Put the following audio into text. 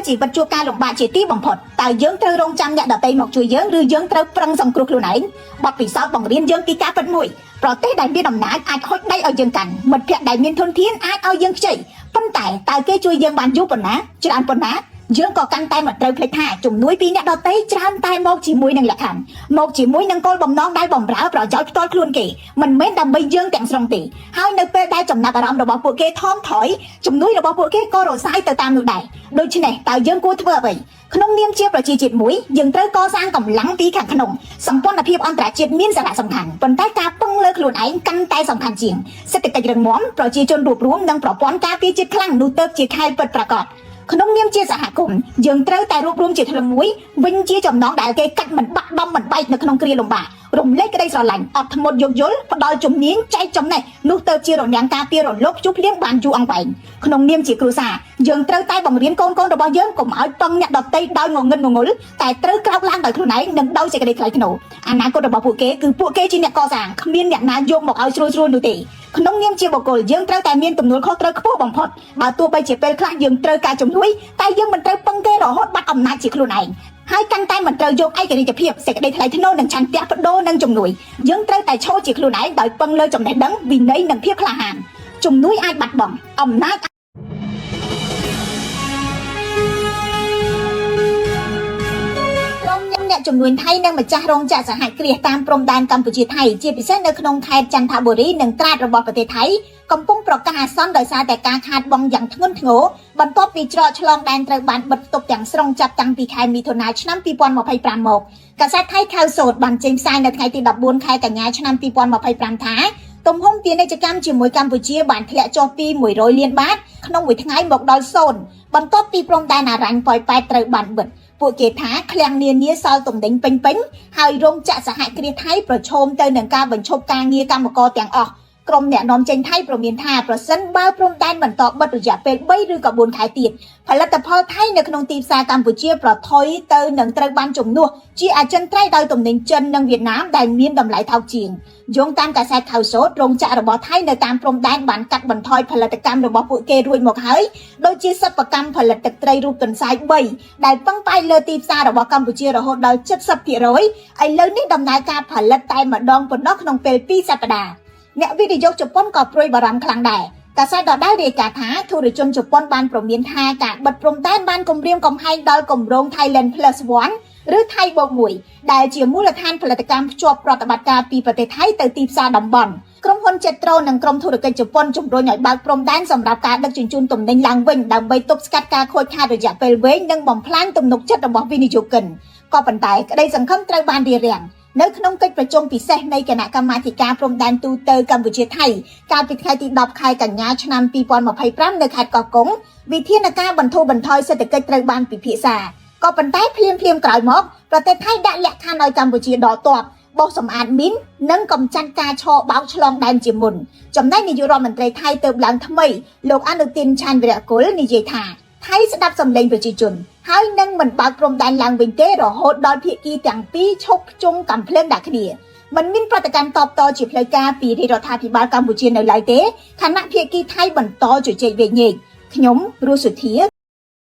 ជីវិតជួបការលំបាកជាទីបំផុតតើយើងត្រូវរងចាំអ្នកដទៃមកជួយយើងឬយើងត្រូវប្រឹងសង្គ្រោះខ្លួនឯងបទពិសោធន៍បង្រៀនយើងពីការពិតមួយប្រទេសដែលមានអំណាចអាចហុចដៃឲ្យយើងកាន់មិត្តភ័ក្តិដែលមានធនធានអាចឲ្យយើងខ្ចីប៉ុន្តែតើគេជួយយើងបានយូរប៉ុណ្ណាច្រើនប៉ុណ្ណាយើងក៏កាន់តែមិនត្រូវភ្លេចថាជំនួយពីអ្នកដទៃច្រើនតែមកជាមួយនឹងលក្ខខណ្ឌមកជាមួយនឹងគោលបំណងដែលបំរើប្រយោជន៍ផ្ទាល់ខ្លួនគេមិនមែនដើម្បីយើងទាំងស្រុងទេហើយនៅពេលដែលចំណាប់អារម្មណ៍របស់ពួកគេថមថយជំនួយរបស់ពួកគេក៏រសាយទៅតាមនោះដែរដូច្នេះតើយើងគួរធ្វើអ្វីក្នុងនាមជាប្រជាជាតិមួយយើងត្រូវកសាងកម្លាំងពីខាងក្នុងសម្ព័ន្ធភាពអន្តរជាតិមានសារៈសំខាន់ប៉ុន្តែការពឹងលើខ្លួនឯងកាន់តែសំខាន់ជាងសេដ្ឋកិច្ចរឹងមាំប្រជាជនរួបរួមនិងប្រព័ន្ធការពារជាតិខ្លាំងនោះទៅជាខែលពិតប្រាកដក្នុងនាមជាសហគមន៍យើងត្រូវតែរួបរួមជាធ្លុងមួយវិញជាចំណងដែលគេកាច់មិនបាក់ដំមិនបែកនៅក្នុងគ្រាលំបាករំលែកក្តីស្រឡាញ់អត់ធ្មត់យោគយល់ផ្ដល់ជំនាញចែកចំណេះនោះទៅជារនាំងការពាររលកព្យុះភ្លៀងបានយូរអង្វែងក្នុងនាមជាគ្រួសារយើងត្រូវតែបង្រៀនកូនៗរបស់យើងកុំឲ្យពឹងអ្នកដទៃដោយងងឹតងងុលតែត្រូវក្រោកឡើងដោយខ្លួនឯងនិងដោយសេចក្តីថ្លៃថ្នូរអនាគតរបស់ពួកគេគឺពួកគេជាអ្នកកសាងគ្មានអ្នកណាយកមកឲ្យស្រួលស្រួលនោះទេក្នុងនាមជាបុគ្គលយើងត្រូវតែមានទំនួលខុសត្រូវខ្ពស់បំផុតបើទោះបីជាពេលខ្លះយើងត្រូវការជំនួយតែយើងមិនត្រូវពឹងគេរហូតបាត់អំណាចជាខ្លួនឯងហើយកាន់តែមិនត្រូវយកឯករាជ្យភាពសេចក្តីថ្លៃថ្នូរនិងឆន្ទៈបដូរនឹងជំនួយយើងត្រូវតែឈរជាខ្លួនឯងដោយពឹងលើចំណេះដឹងវិន័យនិងភាពក្លាហានជំនួយអាចបាត់បង់អំណាច ក្រុមអ្នកជំនួញថៃនិងម្ចាស់រោងចក្រសហគ្រាសតាមព្រំដែនកម្ពុជាថៃជាពិសេសនៅក្នុងខេត្តចន្ទបុរីនិងត្រាតរបស់ប្រទេសថៃកំពុងប្រកាសអាសន្នដោយសារតែការខាតបង់យ៉ាងធ្ងន់ធ្ងរបន្ទាប់ពីច្រកឆ្លងដែនត្រូវបានបិទខ្ទប់ទាំងស្រុងចាប់តាំងពីខែមិថុនាឆ្នាំ2025មកកាសែតថៃខៅសូតបានចេញផ្សាយនៅថ្ងៃទី14ខែកញ្ញាឆ្នាំ2025ថាទំហំពាណិជ្ជកម្មជាមួយកម្ពុជាបានធ្លាក់ចុះពី100លានបាតក្នុងមួយថ្ងៃមកដល់0បន្ទាប់ពីព្រំដែនអារ៉ាញ់ប៉ោយប៉ែតត្រូវបានបិទពួកគេថាឃ្លាំងនានាសល់ទំនិញពេញៗហើយរោងចក្រសហគ្រាសថៃប្រឈមទៅនឹងការបញ្ឈប់ការងារកម្មករទាំងអស់ក្រុមអ្នកនាំចេញថៃព្រមានថាប្រសិនបើព្រំដែនបន្តបិទរយៈពេល3ឬក៏4ខែទៀតផលិតផលថៃនៅក្នុងទីផ្សារកម្ពុជាប្រថុយទៅនឹងត្រូវបានជំនួសជាអចិន្ត្រៃយ៍ដោយទំនិញចិននិងវៀតណាមដែលមានតម្លៃថោកជាងយោងតាមកាសែតខៅសូតរោងចក្ររបស់ថៃនៅតាមព្រំដែនបានកាត់បន្ថយផលិតកម្មរបស់ពួកគេរួចមកហើយដូចជាសិប្បកម្មផលិតទឹកត្រីរូបទន្សាយ3ដែលពឹងផ្អែកលើទីផ្សាររបស់កម្ពុជារហូតដល់70%ឥឡូវនេះដំណើរការផលិតតែម្ដងប៉ុណ្ណោះក្នុងពេល2សប្តាហ៍អ្នកវិនិយោគជប៉ុនក៏ព្រួយបារម្ភខ្លាំងដែរកាសែតដដែលរាយការណ៍ថាធុរជនជប៉ុនបានព្រមានថាការបិទព្រំដែនបានគំរាមកំហែងដល់គម្រោង Thailand Plus One ឬថៃបូក1ដែលជាមូលដ្ឋានផលិតកម្មភ្ជាប់ប្រតិបត្តិការពីប្រទេសថៃទៅទីផ្សារតំបន់ក្រុមហ៊ុន Jetro និងក្រុមធុរកិច្ចជប៉ុនជំរុញឲ្យបើកព្រំដែនសម្រាប់ការដឹកជញ្ជូនទំនិញឡើងវិញដើម្បីទប់ស្កាត់ការខូចខាតរយៈពេលវែងនិងបំផ្លាញទំនុកចិត្តរបស់វិនិយោគិនក៏ប៉ុន្តែក្តីសង្ឃឹមត្រូវបានរារាំងនៅក្នុងកិច្ចប្រជុំពិសេសនៃគណៈកម្មាធិការព្រំដែនទូទៅកម្ពុជាថៃកាលពីថ្ងៃទី10ខែកញ្ញាឆ្នាំ2025នៅខេត្តកោះកុងវិធានការបន្ធូរបន្ថយសេដ្ឋកិច្ចត្រូវបានពិភាក្សាក៏ប៉ុន្តែភ្លាមភ្លាមក្រោយមកប្រទេសថៃដាក់លក្ខខណ្ឌឲ្យកម្ពុជាដកទ័ពបោសសម្អាតមីននិងកម្ចាត់ការឆបោកឆ្លងដែនជាមុនចំណែកនាយករដ្ឋមន្ត្រីថៃទៅឡើងថ្មីលោកអនុទិនឆានវិរៈគុលនិយាយថាថៃស្ដាប់សម្លេងប្រជាជនហើយនឹងមិនបើកព្រំដែនឡើងវិញទេរហូតដល់ភាគីទាំងពីរឈប់ភ្ជុំកំភ្លើងដាក់គ្នាមិនមានប្រតិកម្មតបតជាផ្លូវការពីរាជរដ្ឋាភិបាលកម្ពុជានៅឡើយទេខណៈភាគីថៃបន្តជជែកវែកញែកខ្ញុំរស់សុធា